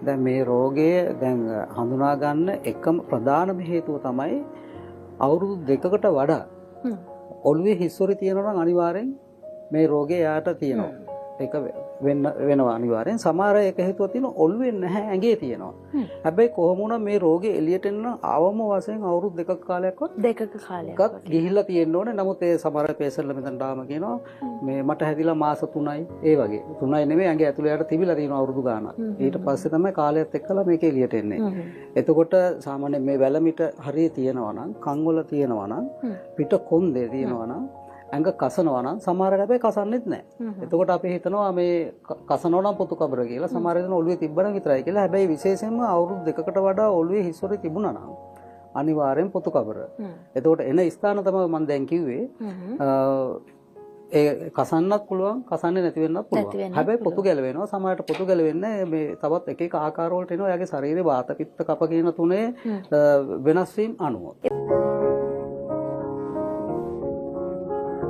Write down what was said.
දැන් මේ රෝගය දැන් හඳුනා ගන්න එකම ප්‍රධානම හේතුව තමයි අවුරුදු 2කට වඩා ඔළුවේ හිස්හොරි තියෙනවා නම් අනිවාර්යෙන් මේ රෝගය එයාට තියෙනවා. ඒක වෙන්න වෙනවා අනිවාර්යෙන්. සමහර එක හේතුවක් තියෙනවා ඔළුවේ නැහැ, ඇඟේ තියෙනවා. හැබැයි කොහොම වුණා මේ රෝගේ එළියට එන්න අවම වශයෙන් අවුරුදු 2ක කාලයක්වත් 2ක කාලයක් ගිහිල්ලා තියෙන්න ඕනේ. නමුත් ඒ සමහර පේෂන්ට්ලා මෙතනට ආවම කියනවා මේ මට හැදිලා මාස 3යි ඒ වගේ. 3යි නෙමෙයි, ඇඟේ ඇතුලේ යට තිබිලා තියෙනවා අවුරුදු ගාණක්. ඊට පස්සේ තමයි කාලයත් එක්කලා මේක එළියට එන්නේ. එතකොට සාමාන්‍යයෙන් මේ වැලමිට හරිය තියෙනවා නම්, කන් වල තියෙනවා නම්, පිට කොන්දේ තියෙනවා නම්, ඇඟ කසනවා නම්, සමහර හැබැයි කසන්නෙත් නැහැ. එතකොට අපි හිතනවා මේ කසනවා නම් පොතු කබර කියලා, සමහර වෙලාවට ඔළුවේ තිබ්බනම් විතරයි කියලා. හැබැයි විශේෂයෙන්ම අවුරුදු 2කට වඩා ඔළුවේ හිස්වර තිබුණා නම් අනිවාර්යෙන් පොතු කබර. එතකොට එන ස්ථාන තමයි මම දැන් කිව්වේ. ඒ කසන්නත් පුළුවන්, කසන්නේ නැති වෙන්නත් පුළුවන්. හැබැයි පොතු ගැලවෙනවා. සමහරට පොතු ගැලවෙන්නේ මේ තවත් එක එක ආකාර වලට එනවා. එයාගේ ශරීරේ වාත, පිත්ත, කප කියන තුනේ වෙනස් වීම අනුව.